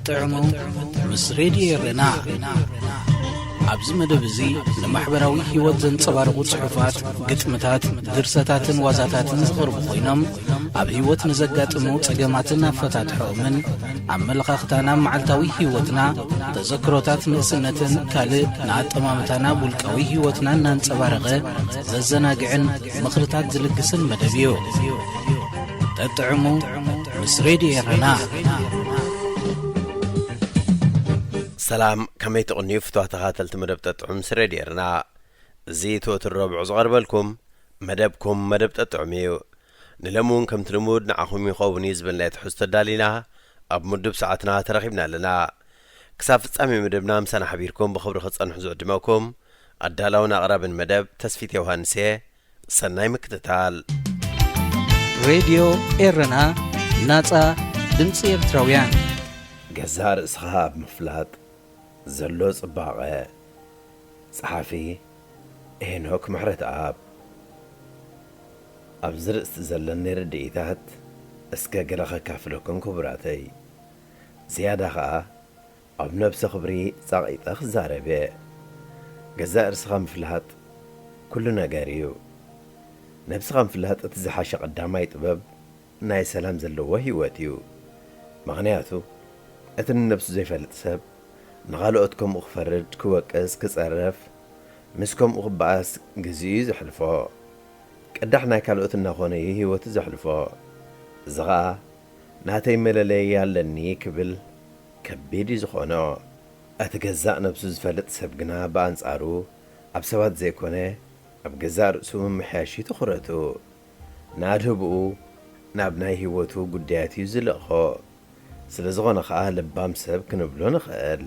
ጠጥዕሙ ምስ ሬድዮ ኤረና። ኣብዚ መደብ እዚ ንማሕበራዊ ህይወት ዘንጸባርቑ ጽሑፋት፣ ግጥምታት፣ ድርሰታትን ዋዛታትን ዝቐርቡ ኮይኖም፣ ኣብ ህይወት ንዘጋጥሙ ጸገማትን ኣፈታትሖኦምን፣ ኣመለኻኽታና ኣብ መዓልታዊ ህይወትና፣ ተዘክሮታት ንእስነትን ካልእ ንኣጠማምታና ኣብ ውልቃዊ ህይወትና እናንጸባረቐ ዘዘናግዕን ምኽርታት ዝልግስን መደብ እዩ። ጠጥዕሙ ምስ ሬድዮ ኤረና። ሰላም፣ ከመይ ትቕንዩ ፍትዋ ተኻተልቲ መደብ ጠጥዑም ምስ ሬድዮ ኤረና? እዚ ትወትር ረብዑ ዝቐርበልኩም መደብኩም መደብ ጠጥዑም እዩ። ንለሚ እውን ከምቲ ልሙድ ንዓኹም ይኸውን እዩ ዝበልናዮ ትሕዝቶ ኣዳሊና ኣብ ምዱብ ሰዓትና ተረኺብና ኣለና። ክሳብ ፍጻሜ መደብና ምሳና ሓቢርኩም ብኽብሪ ክትጸንሑ ዝዕድመኩም ኣዳላውን ኣቕራብን መደብ ተስፊት ዮሃንስ እየ። ሰናይ ምክትታል። ሬድዮ ኤረና፣ ናጻ ድምጺ ኤርትራውያን። ገዛእ ርእስኻ ኣብ ምፍላጥ ዘሎ ጽባቐ። ጸሓፊ ሄኖክ ምሕረተኣብ። ኣብዚ ርእስቲ ዘለኒ ርድኢታት እስከ ገለ ከካፍለኩም ክቡራተይ። ዝያዳ ኸኣ ኣብ ነብሰ ክብሪ ጻቒጠ ክዛረብ እየ። ገዛእ ርእስኻ ምፍላጥ ኩሉ ነገር እዩ። ነብስኻ ምፍላጥ እቲ ዝሓሸ ቀዳማይ ጥበብ ናይ ሰላም ዘለዎ ህይወት እዩ። ምኽንያቱ እቲ ንነብሱ ዘይፈልጥ ሰብ ንኻልኦት ከምኡ ክፈርድ፣ ክወቅስ፣ ክጸረፍ፣ ምስ ከምኡ ክበኣስ ግዜኡ እዩ ዘሕልፎ። ቅዳሕ ናይ ካልኦት እናኾነ እዩ ህይወቱ ዘሕልፎ። እዚ ኸኣ ናተይ መለለዪ ኣለኒ ክብል ከቢድ እዩ ዝኾኖ። እቲ ገዛእ ነብሱ ዝፈልጥ ሰብ ግና ብኣንጻሩ ኣብ ሰባት ዘይኮነ ኣብ ገዛእ ርእሱ ምምሕያሽ እዩ ትኹረቱ። ንኣድህብኡ ናብ ናይ ህይወቱ ጉዳያት እዩ ዝልእኾ። ስለ ዝኾነ ኸኣ ለባም ሰብ ክንብሎ ንኽእል።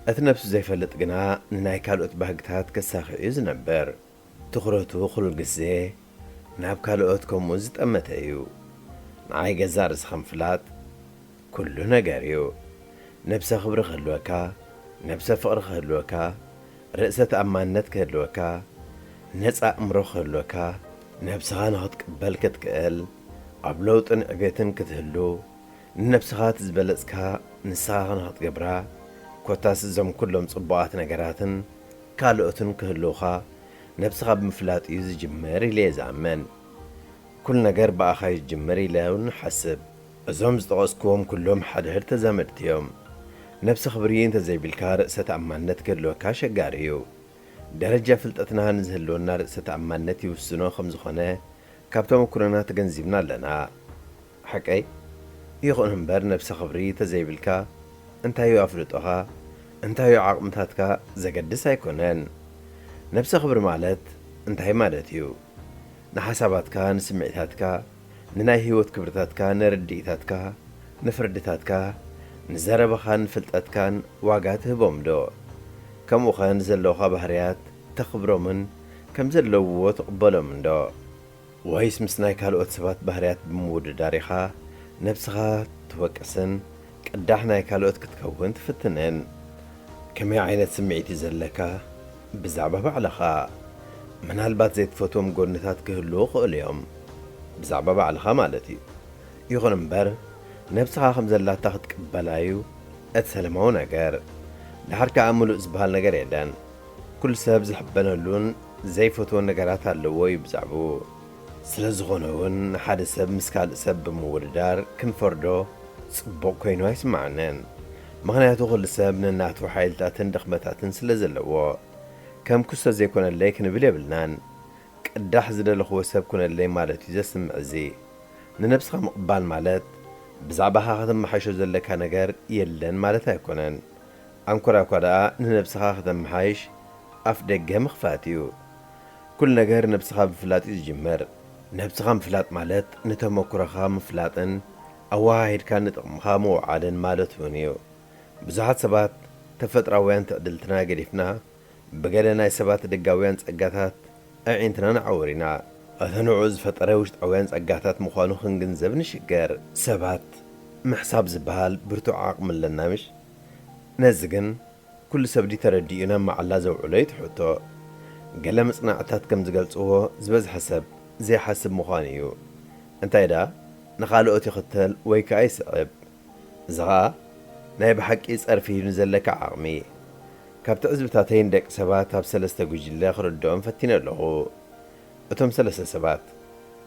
እቲ ነብሱ ዘይፈልጥ ግና ንናይ ካልኦት ባህግታት ከሳኽዕ እዩ ዝነብር። ትኹረቱ ኩሉ ግዜ ናብ ካልኦት ከምኡ ዝጠመተ እዩ። ንዓይ ገዛእ ርእስኻ ምፍላጥ ኩሉ ነገር እዩ። ነብሰ ክብሪ ክህልወካ፣ ነብሰ ፍቕሪ ክህልወካ፣ ርእሰ ተኣማንነት ክህልወካ፣ ነጻ ኣእምሮ ክህልወካ፣ ነብስኻ ንኽትቅበል ክትክእል፣ ኣብ ለውጥን ዕቤትን ክትህሉ፣ ንነብስኻ እቲ ዝበለጽካ ንስኻ ንኽትገብራ፣ ኮታስ እዞም ኩሎም ጽቡቓት ነገራትን ካልኦትን ክህልውኻ ነብስኻ ብምፍላጥ እዩ ዝጅምር ኢለ እየ ዝኣምን። ኩሉ ነገር ብኣኻ እዩ ዝጅምር ኢለ እውን እሓስብ። እዞም ዝጠቐስክዎም ኩሎም ሓድሕድ ተዛመድቲ እዮም። ነብሰ ክብሪ እንተዘይብልካ ርእሰ ተኣማንነት ክህልወካ ኣሸጋሪ እዩ። ደረጃ ፍልጠትና ንዝህልወና ርእሰ ተኣማንነት ይውስኖ ከም ዝኾነ ካብ ተመኩሮና ተገንዚብና ኣለና። ሓቀይ? ይኹን እምበር ነብሰ ክብሪ ተዘይብልካ እንታይ እዩ ኣፍልጦኻ? እንታይ እዩ ዓቕምታትካ? ዘገድስ ኣይኮነን። ነብሰ ክብሪ ማለት እንታይ ማለት እዩ? ንሓሳባትካ፣ ንስምዒታትካ፣ ንናይ ህይወት ክብርታትካ፣ ንርድኢታትካ፣ ንፍርድታትካ፣ ንዘረባኻን ንፍልጠትካን ዋጋ ትህቦም ዶ? ከምኡኸ ንዘለውኻ ባህርያት ተኽብሮምን ከም ዘለውዎ ትቕበሎምን ዶ? ወይስ ምስ ናይ ካልኦት ሰባት ባህርያት ብምውድዳር ኢኻ ነብስኻ ትወቅስን ቅዳሕ ናይ ካልኦት ክትከውን ትፍትንን? ከመይ ዓይነት ስምዒት እዩ ዘለካ ብዛዕባ ባዕልኻ? ምናልባት ዘይትፈትዎም ጎንታት ክህልዉ ይኽእሉ እዮም፣ ብዛዕባ ባዕልኻ ማለት እዩ። ይኹን እምበር፣ ነብስኻ ከም ዘላታ ክትቅበላ እዩ እቲ ሰለማዊ ነገር። ደሓር ከኣ ምሉእ ዝበሃል ነገር የለን። ኩሉ ሰብ ዝሕበነሉን ዘይፈትዎን ነገራት ኣለዎ እዩ ብዛዕባኡ። ስለ ዝኾነ እውን፣ ንሓደ ሰብ ምስ ካልእ ሰብ ብምውድዳር ክንፈርዶ ጽቡቕ ኮይኑ ኣይስምዓንን። ምኽንያቱ፣ ኩሉ ሰብ ነናቱ ሓይልታትን ድኽመታትን ስለ ዘለዎ፣ ከም ክስቶ ዘይኮነለይ ክንብል የብልናን። ቅዳሕ ዝደለኽዎ ሰብ ኩነለይ ማለት እዩ ዘስምዕ እዚ። ንነብስኻ ምቕባል ማለት፣ ብዛዕባኻ ከተመሓይሾ ዘለካ ነገር የለን ማለት ኣይኮነን። ኣንኮራ እኳ ደኣ ንነብስኻ ከተመሓይሽ ኣፍ ደገ ምኽፋት እዩ። ኩሉ ነገር ነብስኻ ብምፍላጥ እዩ ዝጅምር። ነብስኻ ምፍላጥ ማለት ንተመኩሮኻ ምፍላጥን ኣወሃሂድካ ንጥቕምኻ ምውዓልን ማለት እውን እዩ። ብዙሓት ሰባት ተፈጥሮኣውያን ትዕድልትና ገዲፍና ብገለ ናይ ሰባት ደጋውያን ጸጋታት ኣዒንትና ነዓውር ኢና። እቲ ንዕኡ ዝፈጠረ ውሽጣውያን ጸጋታት ምዃኑ ክንግንዘብ ንሽገር። ሰባት ምሕሳብ ዝበሃል ብርቱዕ ዓቕሚ ኣለና ምሽ? ነዚ ግን ኩሉ ሰብ ድዩ ተረዲኡ ናብ መዓላ ዘውዕሎ እዩ እቲ ሕቶ። ገለ መጽናዕትታት ከም ዝገልጽዎ፣ ዝበዝሐ ሰብ ዘይሓስብ ምዃኑ እዩ። እንታይ ደኣ፣ ንኻልኦት ይኽተል ወይ ከኣ ይስዕብ። እዚ ኸኣ ናይ ብሓቂ ጸርፊ እዩ ንዘለካ ዓቕሚ። ካብ ትዕዝብታተይ ንደቂ ሰባት ኣብ ሰለስተ ጉጅለ ክርድኦም ፈቲነ ኣለኹ። እቶም ሰለስተ ሰባት፣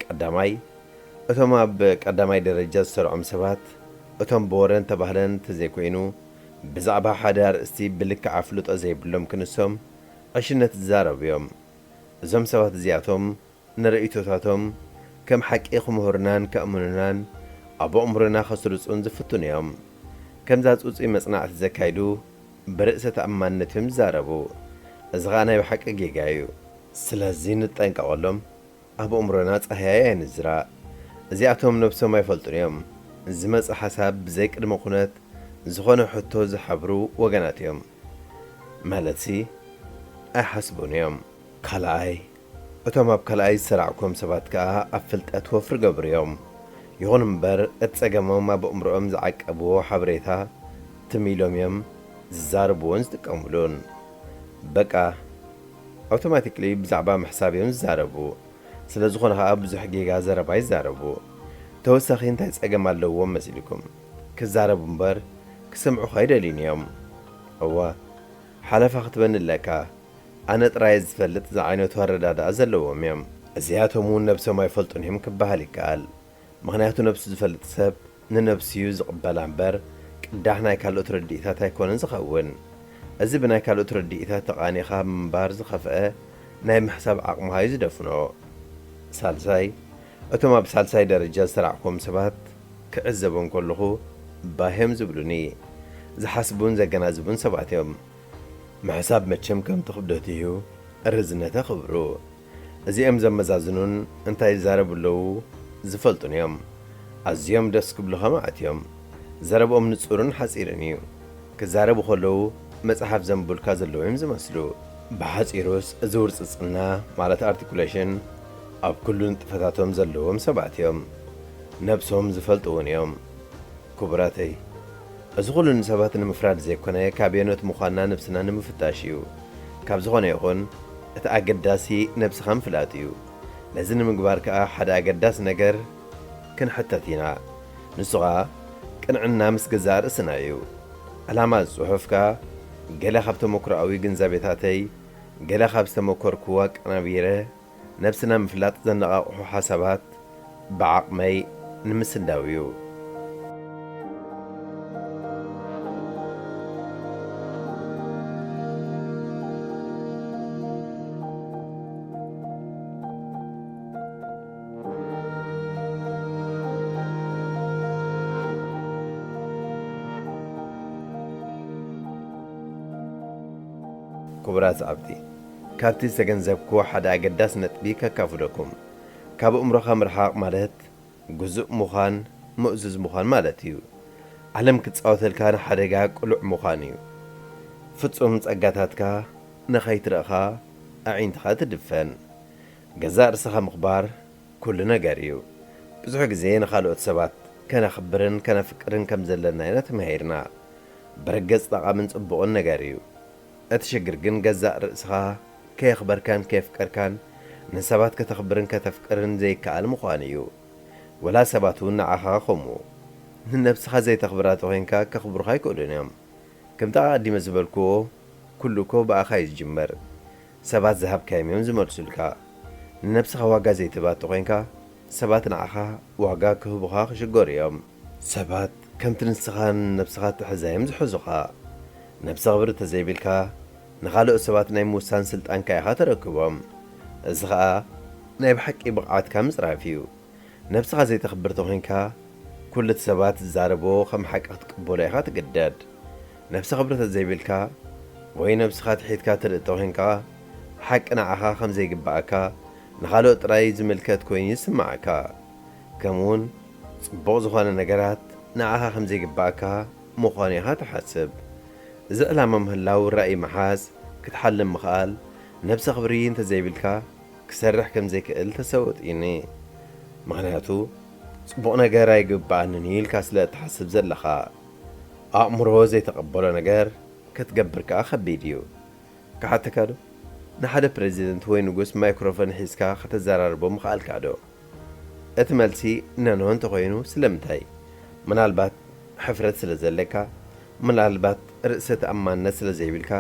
ቀዳማይ፣ እቶም ኣብ ቀዳማይ ደረጃ ዝሰርዖም ሰባት፣ እቶም ብወረን ተባህለን እንተዘይኮይኑ፣ ብዛዕባ ሓደ ኣርእስቲ ብልክዕ ኣፍልጦ ዘይብሎም ክንሶም ዕሽነት ዝዛረቡ እዮም። እዞም ሰባት እዚኣቶም ንርእይቶታቶም ከም ሓቂ ክምህሩናን ከእምኑናን ኣብ ኣእምሮና ከስርጹን ዝፍትኑ እዮም። ከምዛ ጽጹይ መጽናዕቲ ዘካይዱ ብርእሰ ተኣማንነት እዮም ዝዛረቡ። እዚ ኸኣ ናይ ብሓቂ ጌጋ እዩ። ስለዚ ንጠንቀቐሎም። ኣብ ኣእምሮና ጻህያይ ኣይንዝራእ። እዚኣቶም ነብሶም ኣይፈልጡን እዮም። ዝመጽእ ሓሳብ ብዘይ ቅድመ ኩነት ዝኾነ ሕቶ ዝሓብሩ ወገናት እዮም። ማለትሲ ኣይሓስቡን እዮም። ካልኣይ፣ እቶም ኣብ ካልኣይ ዝሰራዕኩም ሰባት ከኣ ኣብ ፍልጠት ወፍሪ ገብሩ እዮም። ይኹን እምበር፣ እቲ ጸገሞም ኣብ ኣእምሮኦም ዝዓቀብዎ ሓበሬታ ትም ኢሎም እዮም ዝዛረብዎን ዝጥቀሙሉን። በቃ፣ ኣውቶማቲክሊ ብዛዕባ ምሕሳብ እዮም ዝዛረቡ። ስለ ዝኾነ ኸኣ ብዙሕ ጌጋ ዘረባ ይዛረቡ። ተወሳኺ እንታይ ጸገም ኣለዎም መሲልኩም? ክዛረቡ እምበር ክሰምዑኻ ኣይደልዩን እዮም። እወ፣ ሓለፋ ክትበኒ ኣለካ። ኣነ ጥራይ ዝፈልጥ ዝዓይነቱ ኣረዳድኣ ዘለዎም እዮም። እዚኣቶም እውን ነብሶም ኣይፈልጡን እዮም ክበሃል ይከኣል። ምኽንያቱ ነብሱ ዝፈልጥ ሰብ ንነብሱ እዩ ዝቕበላ እምበር ቅዳሕ ናይ ካልኦት ርድኢታት ኣይኮነን ዝኸውን። እዚ ብናይ ካልኦት ርድኢታት ተቓኒኻ ምንባር ዝኸፍአ ናይ ምሕሳብ ዓቕምኻ እዩ ዝደፍኖ። ሳልሳይ፣ እቶም ኣብ ሳልሳይ ደረጃ ዝሰራዕክዎም ሰባት ክዕዘቦም ከለኹ ባህ እዮም ዝብሉኒ። ዝሓስቡን ዘገናዝቡን ሰባት እዮም። ምሕሳብ መቸም ከምቲ ክብደቱ እዩ ርዝነተ ክብሩ። እዚኦም ዘመዛዝኑን እንታይ ይዛረቡ ኣለዉ ዝፈልጡን እዮም። ኣዝዮም ደስ ክብሉኻ መዓት እዮም። ዘረብኦም ንጹርን ሓጺርን እዩ። ክዛረቡ ከለዉ መጽሓፍ ዘንቡልካ ዘለዉ እዮም ዝመስሉ። ብሓጺሩስ እዚ ውርጽጽና ማለት ኣርቲኩሌሽን ኣብ ኩሉ ንጥፈታቶም ዘለዎም ሰባት እዮም። ነብሶም ዝፈልጡ እውን እዮም። ክቡራተይ፣ እዚ ኩሉ ንሰባት ንምፍራድ ዘይኮነ፣ ካብ የኖት ምዃንና ነብስና ንምፍታሽ እዩ። ካብ ዝኾነ ይኹን፣ እቲ ኣገዳሲ ነብስኻ ምፍላጥ እዩ። ነዚ ንምግባር ከኣ ሓደ ኣገዳሲ ነገር ክንሕተት ኢና። ንሱ ኸኣ ቅንዕና ምስ ገዛእ ርእስና እዩ። ዕላማ እዚ ጽሑፍ ከኣ ገለ ካብ ተመክሮኣዊ ግንዛቤታተይ፣ ገለ ካብ ዝተመኮርክዎ ኣቀናቢረ፣ ነብስና ምፍላጥ ዘነቓቕሑ ሓሳባት ብዓቕመይ ንምስንዳው እዩ። ክቡራት ሰዓብቲ፣ ካብቲ ዝተገንዘብክዎ ሓደ ኣገዳሲ ነጥቢ ከካፍለኩም። ካብ ኣእምሮኻ ምርሓቕ ማለት ግዙእ ምዃን፣ ምእዙዝ ምዃን ማለት እዩ። ዓለም ክትጻወተልካ ንሓደጋ ቅሉዕ ምዃን እዩ። ፍጹም ጸጋታትካ ንኸይትረእኻ ኣዒንትኻ ትድፈን። ገዛእ ርእስኻ ምኽባር ኩሉ ነገር እዩ። ብዙሕ ግዜ ንኻልኦት ሰባት ከነኽብርን ከነፍቅርን ከም ዘለና ኢና ተማሂርና። ብርግጽ ጠቓምን ጽቡቕን ነገር እዩ። እቲ ሽግር ግን ገዛእ ርእስኻ ከየኽበርካን ከየፍቀርካን ንሰባት ከተኽብርን ከተፍቅርን ዘይከኣል ምዃኑ እዩ። ወላ ሰባት እውን ንዓኻ ከምኡ። ንነብስኻ ዘይተኽብራ ተኾይንካ ከኽብሩኻ ኣይክእሉን እዮም። ከምቲ ኣቐዲመ ዝበልክዎ፣ ኩሉ እኮ ብኣኻ እዩ ዝጅመር። ሰባት ዝሃብካዮም እዮም ዝመልሱልካ። ንነብስኻ ዋጋ ዘይትህባ እንተኾይንካ፣ ሰባት ንዓኻ ዋጋ ክህቡኻ ክሽገሩ እዮም። ሰባት ከምቲ ንስኻ ንነብስኻ እትሕዛ እዮም ዝሕዙኻ። ነብሰ ክብሪ እንተዘይብልካ፣ ንኻልኦት ሰባት ናይ ምውሳን ስልጣንካ ኢኻ ተረክቦም። እዚ ኸኣ ናይ ብሓቂ ብቕዓትካ ምጽራፍ እዩ። ነብስኻ ዘይተኽብር ተኾይንካ፣ ኩሉ እቲ ሰባት ዝዛረብዎ ከም ሓቂ ክትቅበሎ ኢኻ ትግደድ። ነብሰ ክብሪ እንተዘይብልካ ወይ ነብስኻ ትሒትካ ትርኢ ተኾይንካ፣ ሓቂ ንዓኻ ከም ዘይግብኣካ፣ ንኻልኦት ጥራይ ዝምልከት ኮይኑ ይስምዓካ። ከምኡውን ጽቡቕ ዝኾነ ነገራት ንዓኻ ከም ዘይግብኣካ ምዃኑ ኢኻ ትሓስብ። እዚ ዕላማ ምህላው፣ ራእይ ምሓዝ፣ ክትሓልም ምኽኣል፣ ነብሰ ክብሪ እንተዘይብልካ ክሰርሕ ከም ዘይክእል ተሰወጥ እዩኒ። ምኽንያቱ ጽቡቕ ነገር ኣይግብኣንን እዩ ኢልካ ስለ እትሓስብ ዘለኻ። ኣእምሮ ዘይተቐበሎ ነገር ክትገብር ከኣ ከቢድ እዩ። ክሓተካ ዶ? ንሓደ ፕረዚደንት ወይ ንጉስ ማይክሮፎን ሒዝካ ከተዘራርቦ ምኽኣልካ ዶ? እቲ መልሲ ነኖ እንተኾይኑ ስለምንታይ? ምናልባት ሕፍረት ስለ ዘለካ፣ ምናልባት ርእሰ ተኣማንነት ስለ ዘይብልካ፣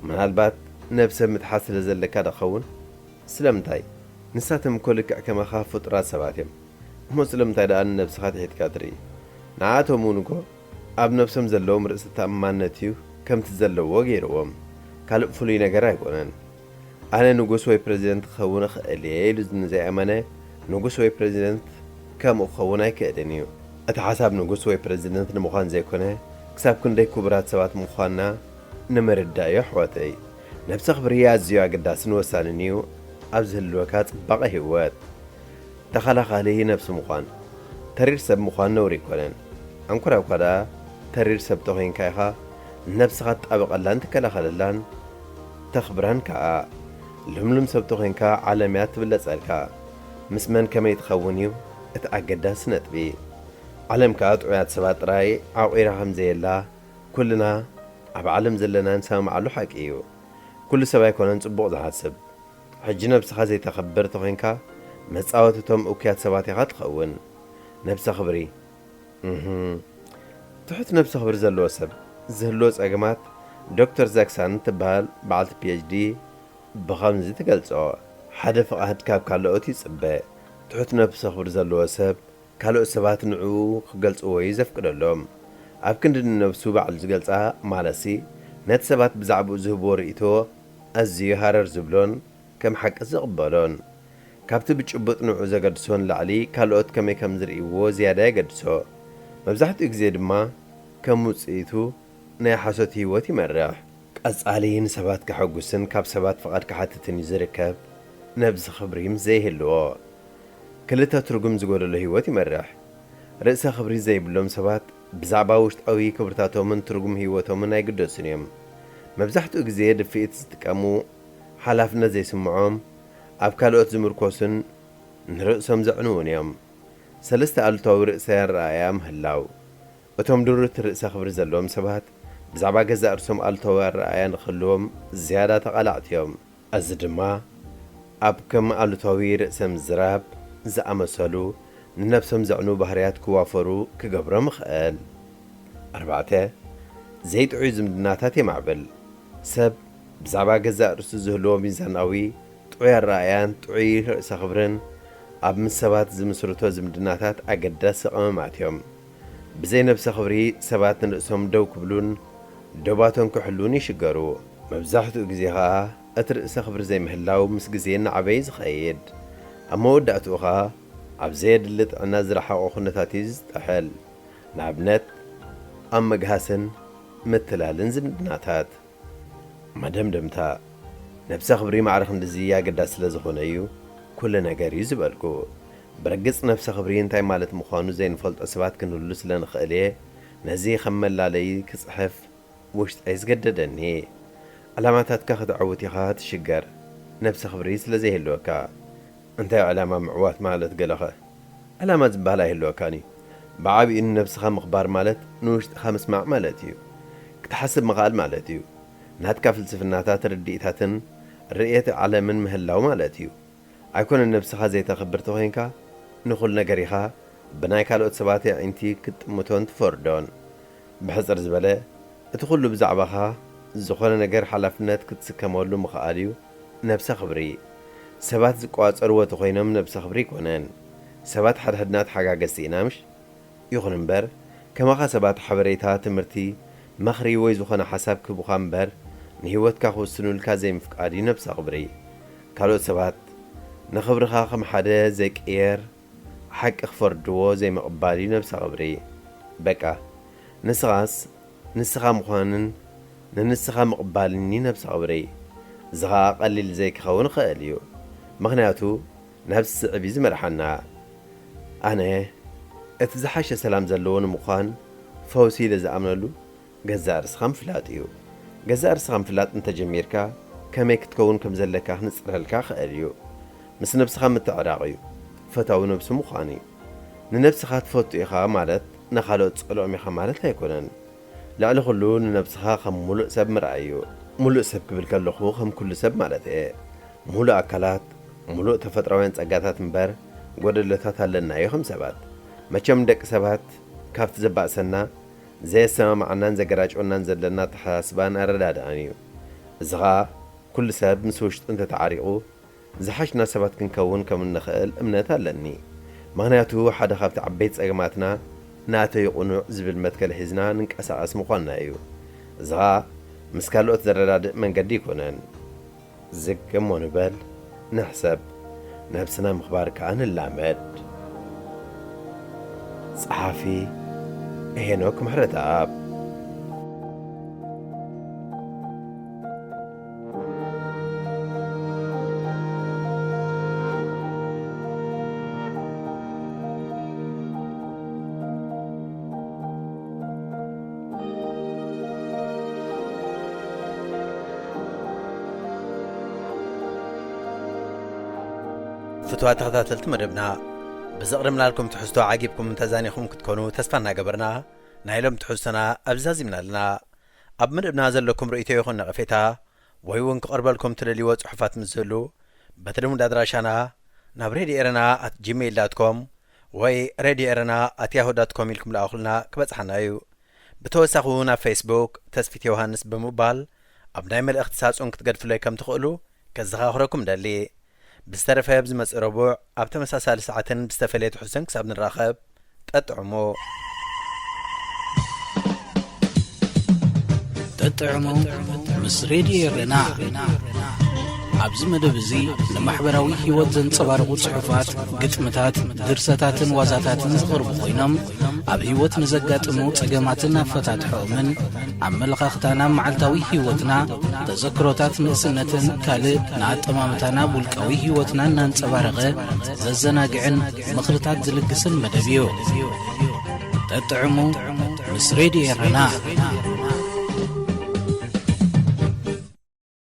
ምናልባት ነብሰ ምትሓት ስለ ዘለካ ዶ ኸውን? ስለምንታይ? ንሳቶም እኮ ልክዕ ከማኻ ፍጡራት ሰባት እዮም። እሞ ስለምንታይ ደኣ ንነብስኻ ትሒትካ ትርኢ? ንዓኣቶም እውን እኮ ኣብ ነብሶም ዘለዎም ርእሰ ተኣማንነት እዩ ከምቲ ዘለዎ ገይርዎም። ካልእ ፍሉይ ነገር ኣይኮነን። ኣነ ንጉስ ወይ ፕረዚደንት ክኸውን እኽእል እየ ኢሉ ንዘይኣመነ፣ ንጉስ ወይ ፕረዚደንት ከምኡ ክኸውን ኣይክእልን እዩ። እቲ ሓሳብ ንጉስ ወይ ፕረዚደንት ንምዃን ዘይኮነ፣ ክሳብ ክንደይ ክቡራት ሰባት ምዃንና ንምርዳእ እዩ ኣሕዋተይ። ነብሰ ክብሪ ኣዝዩ ኣገዳስን ወሳንን እዩ ኣብ ዝህልወካ ጽባቐ ህይወት። ተኸላኻሊ ነብሲ ምዃን። ተሪር ሰብ ምዃን ነውሪ ኣይኮነን። ኣንኮራኳ ደኣ ተሪር ሰብ ተኾይንካ ኢኻ ንነብስኻ ትጣበቐላን ትከላኸለላን፣ ተኽብራን ከኣ። ልምሉም ሰብ ተኾይንካ ዓለም እያ ትብለጸልካ። ምስ መን ከመይ ትኸውን እዩ እቲ ኣገዳሲ ነጥቢ። ዓለም ከኣ ጥዑያት ሰባት ጥራይ ዓቑራ ከም ዘየላ ኩልና ኣብ ዓለም ዘለና ንሰማምዓሉ ሓቂ እዩ። ኩሉ ሰብ ኣይኮነን ጽቡቕ ዝሓስብ። ሕጂ ነብስኻ ዘይተኽብር ተኾይንካ መጻወቲ እቶም እኩያት ሰባት ኢኻ ትኸውን። ነብሰ ክብሪ። እህ። ትሑት ነብሰ ክብሪ ዘለዎ ሰብ ዝህልዎ ጸገማት ዶክተር ዛክሳን ትበሃል በዓልቲ ፒ ኤች ዲ ብኸምዚ ትገልጾ። ሓደ ፍቓድ ካብ ካልኦት ይጽበ። ትሑት ነብሰ ክብሪ ዘለዎ ሰብ ካልኦት ሰባት ንዕኡ ክገልጽዎ እዩ ዘፍቅደሎም። ኣብ ክንዲ ንነብሱ ባዕሉ ዝገልጻ ማለትሲ ነቲ ሰባት ብዛዕባኡ ዝህብዎ ርእይቶ ኣዝዩ ሃረር ዝብሎን ከም ሓቂ ዝቕበሎን። ካብቲ ብጭቡጥ ንዕኡ ዘገድሶ ንላዕሊ ካልኦት ከመይ ከም ዝርእይዎ ዝያዳ የገድሶ። መብዛሕትኡ ግዜ ድማ ከም ውጽኢቱ ናይ ሓሶት ህይወት ይመርሕ። ቀጻሊ ንሰባት ከሐጉስን ካብ ሰባት ፍቓድ ክሓትትን እዩ ዝርከብ። ነብሲ ክብሪ ምስ ዘይህልዎ ክልተ ትርጉም ዝጎደሎ ህይወት ይመርሕ። ርእሰ ክብሪ ዘይብሎም ሰባት ብዛዕባ ውሽጣዊ ክብርታቶምን ትርጉም ህይወቶምን ኣይግደሱን እዮም። መብዛሕትኡ ግዜ ድፍኢት ዝጥቀሙ፣ ሓላፍነት ዘይስምዖም፣ ኣብ ካልኦት ዝምርኮሱን ንርእሶም ዘዕንዉን እዮም። ሰለስተ ኣሉታዊ ርእሰ ኣረኣእያ ምህላው። እቶም ድሩት ርእሰ ክብሪ ዘለዎም ሰባት ብዛዕባ ገዛእ ርእሶም ኣሉታዊ ኣረኣእያ ንኽህልዎም ዝያዳ ተቓላዕቲ እዮም። እዚ ድማ ኣብ ከም ኣሉታዊ ርእሰ ምዝራብ ዝኣመሰሉ ንነብሶም ዘዕኑ ባህርያት ክዋፈሩ ክገብሮም ይኽእል። ኣርባዕተ፣ ዘይጥዑይ ዝምድናታት የማዕብል። ሰብ ብዛዕባ ገዛእ ርእሱ ዝህልዎ ሚዛናዊ ጥዑይ ኣረኣእያን ጥዑይ ርእሰ ክብርን ኣብ ምስ ሰባት ዝምስርቶ ዝምድናታት ኣገዳሲ ቀመማት እዮም። ብዘይ ነብሰ ክብሪ ሰባት ንርእሶም ደው ክብሉን ደባቶም ክሕልዉን ይሽገሩ። መብዛሕትኡ ግዜ ኸኣ እቲ ርእሰ ክብሪ ዘይምህላው ምስ ግዜ እናዓበየ ዝኸይድ፣ ኣብ መወዳእትኡ ኸኣ ኣብ ዘየድሊ ጥዕና ዝረሓቖ ኩነታት እዩ ዝጥሕል። ንኣብነት ኣብ ምግሃስን ምትላልን ዝምድናታት። መደምደምታ፣ ነብሰ ክብሪ ማዕረ ክንድዚ ኣገዳሲ ስለ ዝኾነ እዩ ኩሉ ነገር እዩ ዝበልኩ። ብርግጽ ነብሰ ክብሪ እንታይ ማለት ምዃኑ ዘይንፈልጦ ሰባት ክንህሉ ስለ ንኽእል እየ ነዚ ከም መላለዪ ክጽሕፍ ውሽጠይ ዝገደደኒ። ዕላማታትካ ከተዐውት ኢኻ ትሽገር፣ ነብሰ ክብሪ ስለ ዘይህልወካ። እንታይ ዕላማ ምዕዋት ማለት ገለኸ? ዕላማ ዝበሃል ኣይህልወካን እዩ። ብዓቢኡ ንነብስኻ ምኽባር ማለት ንውሽጥኻ ምስማዕ ማለት እዩ። ክትሓስብ ምኽኣል ማለት እዩ። ናትካ ፍልስፍናታት፣ ርድኢታትን ርእየት ዓለምን ምህላው ማለት እዩ። ኣይኮነን ነብስኻ ዘይተኽብር ተኾይንካ ንኹሉ ነገር ኢኻ ብናይ ካልኦት ሰባት ኣዒንቲ ክትጥምቶን ትፈርዶን። ብሕጽር ዝበለ፣ እቲ ኩሉ ብዛዕባኻ ዝኾነ ነገር ሓላፍነት ክትስከመሉ ምኽኣል እዩ ነብሰ ክብሪ። ሰባት ዝቋጸርዎ ተኾይኖም ነብሰ ክብሪ ኣይኮነን። ሰባት ሓድሕድና ተሓጋገዝቲ ኢና ምሽ? ይኹን እምበር፣ ከማኻ ሰባት ሓበሬታ፣ ትምህርቲ፣ ምኽሪ ወይ ዝኾነ ሓሳብ ክህቡኻ እምበር ንህይወትካ ክውስኑልካ ዘይምፍቃድ እዩ ነብሰ ክብሪ። ካልኦት ሰባት ንኽብርኻ ከም ሓደ ዘይቅየር ሓቂ ክፈርድዎ ዘይምቕባል እዩ ነብሰ ክብሪ። በቃ፣ ንስኻስ ንስኻ ምዃንን ንንስኻ ምቕባልን እዩ ነብሰ ክብሪ። እዚ ኸኣ ቀሊል ዘይክኸውን ይኽእል እዩ። ምኽንያቱ ናብዚ ስዕብ እዩ ዝመርሓና። ኣነ እቲ ዝሓሸ ሰላም ዘለዎ ንምዃን ፈውሲ ኢለ ዝኣምነሉ ገዛእ ርእስኻ ምፍላጥ እዩ። ገዛእ ርእስኻ ምፍላጥ እንተጀሚርካ ከመይ ክትከውን ከም ዘለካ ክንጽረልካ ይኽእል እዩ። ምስ ነብስኻ ምትዕራቕ እዩ። ፈታዊ ነብሱ ምዃን እዩ። ንነብስኻ ትፈቱ ኢኻ ማለት ንኻልኦት ጸልኦም ኢኻ ማለት ኣይኮነን። ልዕሊ ኩሉ ንነብስኻ ከም ሙሉእ ሰብ ምርኣይ እዩ። ሙሉእ ሰብ ክብል ከለኹ ከም ኩሉ ሰብ ማለት እየ። ሙሉእ ኣካላት፣ ሙሉእ ተፈጥራውያን ጸጋታት እምበር ጎደሎታት ኣለና እዩ ከም ሰባት። መቸም ደቂ ሰባት ካብቲ ዘባእሰና ዘየሰማምዓናን ዘገራጭወናን ዘለና ኣተሓሳስባን ኣረዳድኣን እዩ። እዚ ኸኣ ኩሉ ሰብ ምስ ውሽጡ እንተተዓሪቑ ዝሓሽና ሰባት ክንከውን ከም እንኽእል እምነት ኣለኒ። ምኽንያቱ ሓደ ካብቲ ዓበይቲ ጸገማትና ናተይ ቁኑዕ ዝብል መትከል ሒዝና ንንቀሳቐስ ምዃንና እዩ። እዚ ኸኣ ምስ ካልኦት ዘረዳድእ መንገዲ ኣይኮነን። ዝግ እሞ ንበል፣ ንሕሰብ፣ ነብስና ምኽባር ከኣ ንላመድ። ጸሓፊ ሄኖክ ምሕረተኣብ። ፍትዋ ተኸታተልቲ መደብና፣ ብዘቕረብናልኩም ትሕዝቶ ዓጊብኩም እንተዛኒኹም ክትኮኑ ተስፋ እናገበርና፣ ናይ ሎም ትሕዝቶና ኣብዚ ዛዚምና ኣለና። ኣብ መደብና ዘለኩም ርእይቶ ይኹን ነቐፌታ፣ ወይ እውን ክቐርበልኩም ትደልይዎ ጽሑፋት ምስ ዝህሉ፣ በቲ ልሙድ ኣድራሻና ናብ ሬድዮ ኤረና ኣት ጂሜይል ዳት ኮም ወይ ሬድዮ ኤረና ኣት ያሁ ዳት ኮም ኢልኩም ለኣኹልና ክበጽሓና እዩ። ብተወሳኺ እውን ኣብ ፌስቡክ ተስፊት ዮሃንስ ብምባል ኣብ ናይ መልእኽቲ ሳጹን ክትገድፉለይ ከም ትኽእሉ ከዘኻኽረኩም ደሊ። ብዝተረፈ ኣብ ዝመጽእ ረቡዕ ኣብ ተመሳሳሊ ሰዓትን ብዝተፈለየ ትሕዝቶን ክሳብ ንራኸብ፣ ጠጥዕሙ። ጠጥዕሙ ምስ ሬድዮ ኤረና። ኣብዚ መደብ እዚ ንማሕበራዊ ህይወት ዘንጸባርቑ ጽሑፋት፣ ግጥምታት፣ ድርሰታትን ዋዛታትን ዝቐርቡ ኮይኖም፣ ኣብ ህይወት ንዘጋጥሙ ጸገማትን ኣፈታትሖኦምን፣ ኣመለኻኽታና ኣብ መዓልታዊ ህይወትና፣ ተዘክሮታት ንእስነትን ካልእ ንኣጠማምታና ኣብ ውልቃዊ ህይወትና እናንጸባረቐ ዘዘናግዕን ምኽርታት ዝልግስን መደብ እዩ። ጠጥዕሙ ምስ ሬድዮ ኤረና።